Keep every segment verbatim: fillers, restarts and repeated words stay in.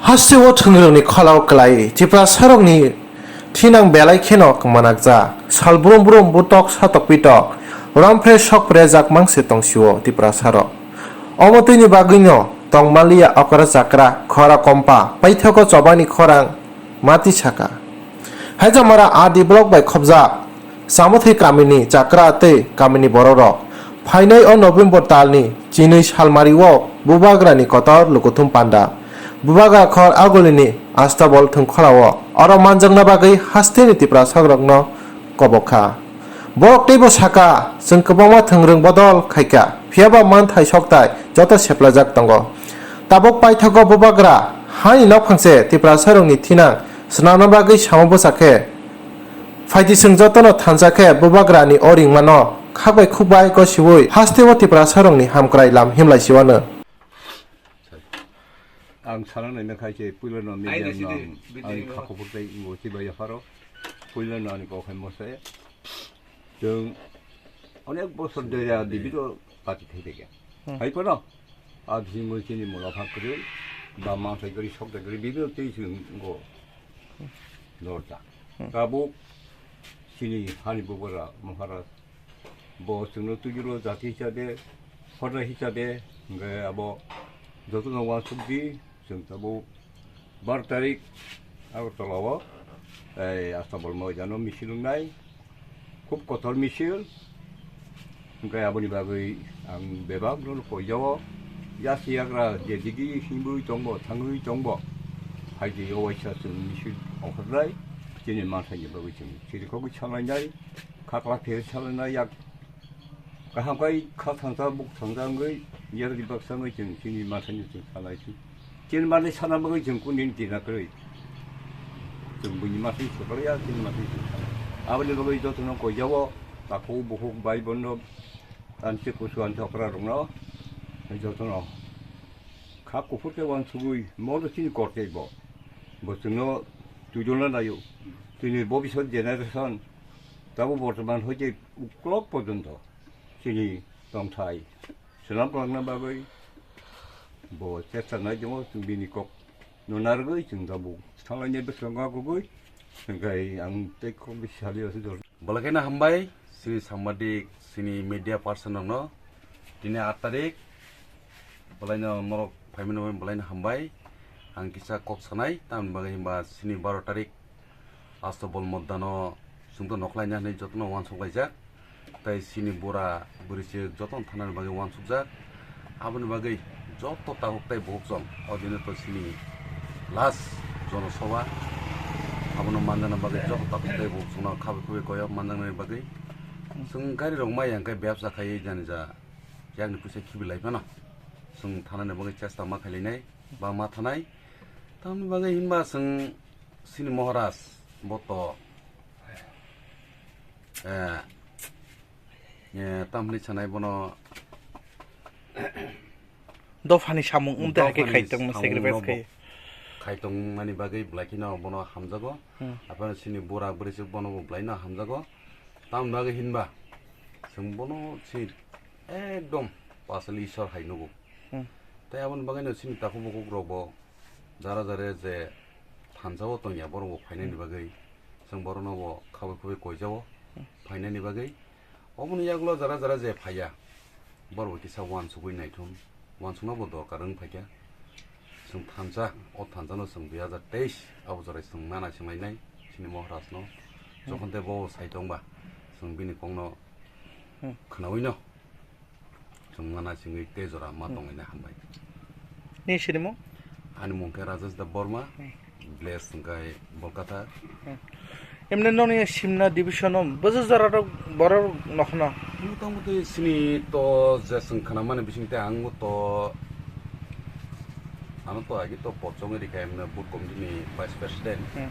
Hasteo thwngrwngni kholao klai Tiprasarokni thinang belai kheno kwmanakjak. Sal brum brum butok satok pitok, romphre sokphrejak mangse tongsio Tiprasarok. Omo twini bagwino tongmaliya okra chakra khora kompa paithago chobani khorang mati saka. Haijamara A D block bai khobjak Chamuthwi kamini chakra tei kamini bororok phainai o November talni chinwi salmario Bubagrani kotor lukuthum panda. Bubagra khor agulini Astabol thwngkholao oro manjakna bagwi hasteni Tiprasarokno kobok kha. Borok teibo saka, chwng kwbangma thwngrwng bodol khaikha, phiyaba manthai sokthai joto seplajak tongo. Tabuk paithago Bubagra hani nokphangse Tiprasarokni thinang swnamna bagwi samo bwsa khe phaidi chwng jotono thansa khe Bubagrani o ringmano khakbai khukbai gosiui hasteo Tiprasarokni hamkrai lam himlai siwano. Ang sana naina khai se puila no media no ang, ang kha khobor tai ingo si bai pharo. Puila no ani kok hai mo se. Chwng onek bosor dera dibi to pati thai de. Hmm. Hai pano. A bisi mo chini mola pha kri. Ba ma sai kri sok de kri bibi tei chwng go. Lorta. Hmm. Tabuk chini hani bubara Maharaj. Bo chwngno twijuro jati hisabe, hoda hisabe, hwnkhe abo jotono uansukdi, chwng tabuk bar tarik Agartala o, ei, Astabol moidano misil wngnai, khub kotor misil, hwnkhe aboni bagwi ang bebak no koijao, yasi yagra je digi himwi tongbo, thangwi tongbo, haidi o waisa chwng misil ongkhornai, chini manthai ni bagwi chwng chirikhogwi salainai. Khakla khe salna yak kaham kai kha thangsa buk thangsa wngwi yak ri baksa wngwi chwng chini mathani chwng salai si. Chini mani sana bagwi chwng kuni ni tina kwrwi. Chwng buini mathani chwng salai ya chini mathani chwng salai. Aboni bagwi jotono koijao takhuk bukhuk bai bondo ansi kusu ansi okra rokno jotono kha kuphur khe uansugwi mono chini kor tei bo. Bo chwngno twijolna naio. Chini bobisot generation Tabuk bortoman hoite uklok porjonto chini tongthai swnam kwlangna bagwi bo chesta nai tongo, chwng bini kok no narwgwi chwng tabuk thanglainai bwskango gugui, hwnkhe ang tei kok bisi saliyo se jor. Belai kheno hambai chini sambadik, chini media person rokno tini aat tarik belaino norok phaimani bagwi belaino hambai. Ang kisa kok sanai, tamni bagwi hwnba chini baro tarik Astabol moddano chwngto nokhlaina hinwi jotono uansuk laijak. Tei chini bura bwrwi se jotono thanani bagwi uansukjak. Aboni bagwi joto takhuk tei bukhuk chwng o dino to chini last jonosobha. Abono manjakna bagwi joto takhuk tei bukhuk chwngno khabai khubui koyok manjaknani bagwi. Chwng gari rok maya hwnkhe bebsa khaiwi jani ja yakni puisa khibi lai phano. Chwng thanani bagwi chesta ma khailainai ba ma thanai. Tamni bagwi hinba chwng Chini Maharaj bo to, eh, eh, tamni sanai bono dophani samung wngte hai khe dophani khaitok mo samung sacrifice no bo khai. Khaitok mani bagwi belai kheno bono hamjago. Hmm. Aphano chini bura bwrwi se bono bo belai no hamjago. Tamni bagwi hinba chwng bono si ekdom pasal Isor hai nugo. Hmm. Tei aboni bagwi no chini takhuk bukhuk rok bo jara jare je thansa o tongya borok bo phainani bagwi chwng borok no bo khabai khubui koijao phainani bagwi. Oboni yagulo jara jara je phaiya borok bo kisa uansugui naithum, uansukna bo dorkar wng phaikha. Chwng thansa, o thansa no chwng dui hazar teis abo jora chwng mana chwng lainai chini Maharaj no. Jokhon tei bo sai tongba chwng bini kok no khwnaui no. Chwng mana chwngwi tei jora ma tongwi na hambai. Ni sinimung? Ani mung khe Rajesh Deb Borma, hmm, village hwnkhe Bolkatha. Hmm. Emne nokni Simna division o bwswk jora rok borok nokhno? Motamuti sini to je chwng khwnamani bising tei ang to ano to agi to pochongwi rikha emne booth committee ni vice president. Hmm.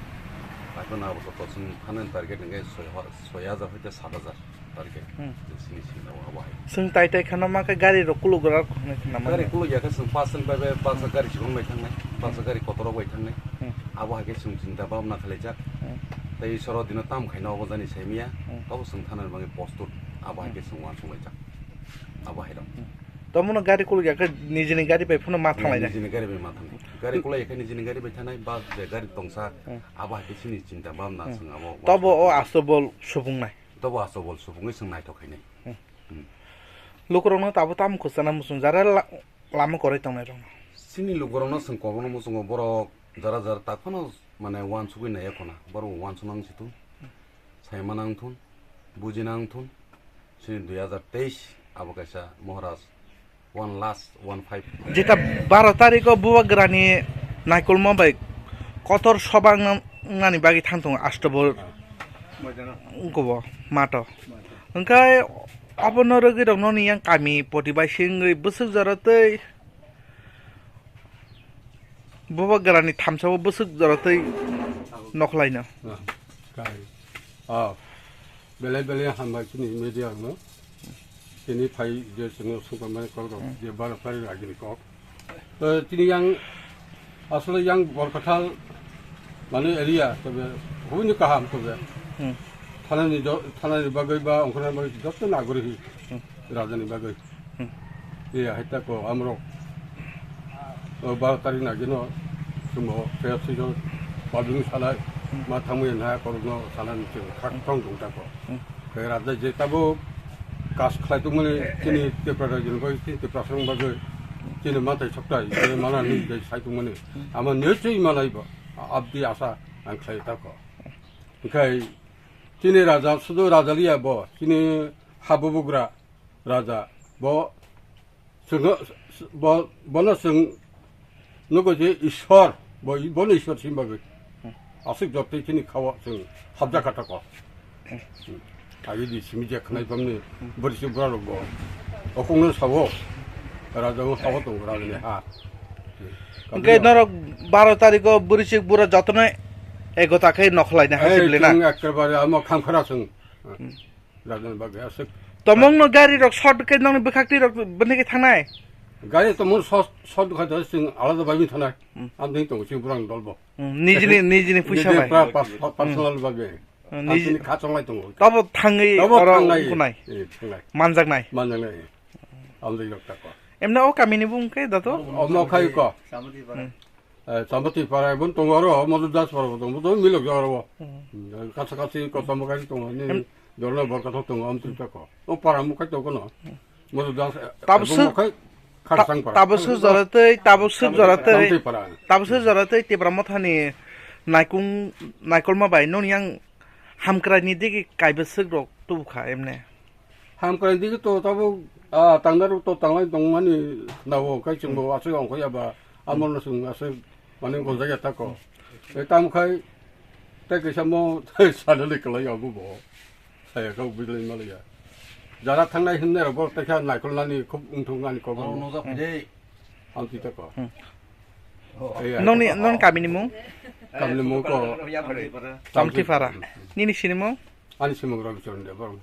Akhon abo to chwng phanan target hwnkhe soi ha-, soi hajar hoite sat hajar. Target. Hmm. Sini sini abo hai. Chwng tai tai kheno ma khe gari rok kuluk gra rok hwnwi khna mano. Gari kuluk ya khe chwng bus stand bai bai bus gari chwng bai thangnai, bus gari kotor rok bai thangnai. Hmm. Abo hai khe chwng chinta bhabna khalaijak. Hmm. Tei Isoro dino tam khaino obo jani saimanya. Hmm. Tobo chwng thana bagwi postut abo hai khe chwng uansuk laijak. Abo hai rok. Hmm. Omono gari kuluk ya khe nijini gari bai phano ma thanglai nai. Nijini gari bai ma thangnai. Gari kulai ya khe nijini gari bai thangnai, bus je gari tongsa, hmm, abo hai khe chini chinta bhabna, hmm, chwng abo. Tobo o asobol subung nai. Tobo asobol subungwi chwng naithok khainai. Hmm. Hmm. Lukurokno tabo tamo kwchana muchung jara la-, lama kwrwi tongnai rokno. Chini lukurokno chwng koborno muchungo borok jara jara ta phano mane uansugwi naiya khona. Borok uansukna wng si thung. Saimana wng thun, bujina wng thun, chini dui hazar teis abo kaisa Maharaj one last one five. Jeta baro tarikh o Bubagrani naikolma bai kotor soba wngna-, wngnani bagwi thang tongo Ashtobol wngkha bo mato. Hwnkhe abono rwgwi rokno nini yang kami poti bai se wngwi bwswk jora tei Bubagrani thamsa o bwswk jora tei nokhlaino. Ah, kai. Ah, belai belai hambai chini media no. Chini phai je chwngno sungkha mani kok rok, hmm, je baro tarikh agini kok. To chini yang asole yang Borkathal mani area tobe hubini kaham tobe. Hmm. Thanani jo-, thanani bagwi ba ongkhorna bagwi joto nagori hi. Hmm. Rajani bagwi. Hmm. Iya, hai ta ko amrok, o, baro tarikh nagino chwngbo phe swijo public salai, hmm, ma thangwi na korokno salani chwng khak, hmm, thong tong ta ko. Hmm. Khe raja je tabo kas khlai tongmani chini Tripura rajani bagwi, chini Tiprasarokni bagwi, chini manthai soktai, chini manani je sai tongmani. Hmm. Ama nirchoi manai bo, abdi asa ang khlai ta ko. Hwnkhe chini raja, sudu raja liya bo, chini ha bubugra raja, bo Chwngno, bo, bono chwng nugo je Ishwar, bo, bono Ishwar sim bagwi. Hmm. Aswk jotoi chini khao chwng habjak kha tako. Hmm. Agi di simi je khnai bamni, hmm, bwrwi se bwrarok bo. Okongno sao, raja o sao tongo, raja ni ha. Hwnkhe norok baro tarikh o bwrwi se bura jotono ekota khe nokhlai na hai se bwlai na. Chwng ekkebare amo khamkhra chwng. Hmm. Rajani bagwi aswk. Tomongno gari rok short khe nokni bwkhak twi rok bini khe thangnai? Gari tomong short, short kha da chwng alada bai thangnai. Hmm. Amtwi tongo chini borang dolbo. Hmm, nijini, nijini puisa bai. Pra-, pas-, pa-, hmm, personal bagwi. Hmm, niji- amtwini kha chonglai tongo. Tabo thangwi tabo oro thangnai. Ukunai. Eh, thangnai. Manjaknai. Manjaknai. Amtwi rok tako. Emna o kamini bung khe dato? Omo khai ko. Hmm. Eh, Sampati para ibon tongo aro, Madhu Das para bo tongo, tongo milok jora bo. Hmm. Hmm, kasa kasi ko tamo kai tongo ni, em- dorna bor kathok tongo, am tu ta ko. O para mo kai tongo no. Hmm. Madhu Das, eh, tabo ibon suk-, mo kai, ta-, Kharsang para. Tabo suk jora tei, tabo suk jora tei, Sampati para. Tabo suk jora tei Tipra Mothani naikung, naikolma bai noni yang hamkrai ni digi kaiba suk rok tubu kha emne. Hamkrai digi to tabo, ah, tangna rok to tanglai tongmani nabo kai chwng bo aswk ongkha ya ba. Amorno chwng aswk mane gonjak ya tako. E tamo khai tei kaisa mo sana le kwlai ya bo bo. Saya kau bidlai malaya. Jara thangnai hwnna rok bo tei kha naikolnani khub wngthok ani kok. Oh, nojak phai de. Amtwi tako. Hmm. Oh. Ei, nongni, ai, nong kamini mung? Kamini mung ko Chamtipara. Nini sinimung? Ani simung Rabicharan Debbarma.